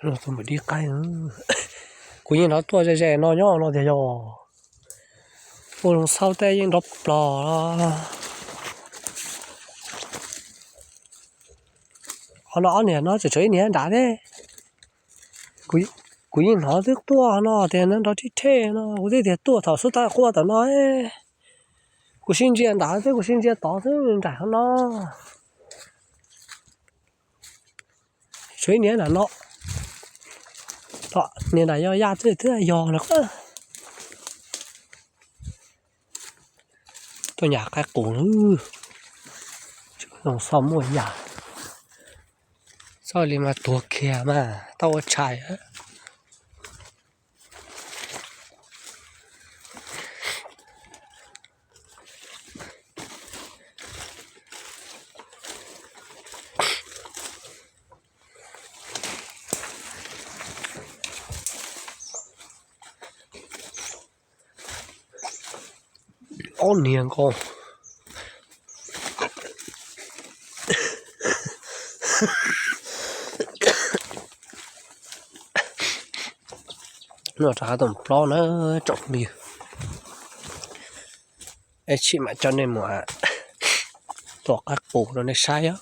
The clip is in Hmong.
Tus mus dib qaib, kuv yeej hnov tuaj ze ze no nyob no tiag yog. Ua loo xauj tej yeej nrov ploog los. Qhov no ob niag no tseem tshuav ib niag nrad thiab. Kuv yeej hnov twb quaj no tias nrov rheb rheb no, kuv twb tias tuaj thaum xub thawj quaj tom no. Kuv sib ntsia nrad thiab kuv sib ntsia tod xwb nraim qhov no. Tshuav ib niag nram no. Niag nram yog yaj twb twb yog no. Tuaj nyam qaib qus na. Zoo xauj muaj yam. Xauj li mas tuag kiag mas tau ua tshais. Ob niag nkaus. Noj rau qab tus plaub na tsoom phooj ywg. Ib chim mam coj nej mus tua qaib qus rau nej saib os.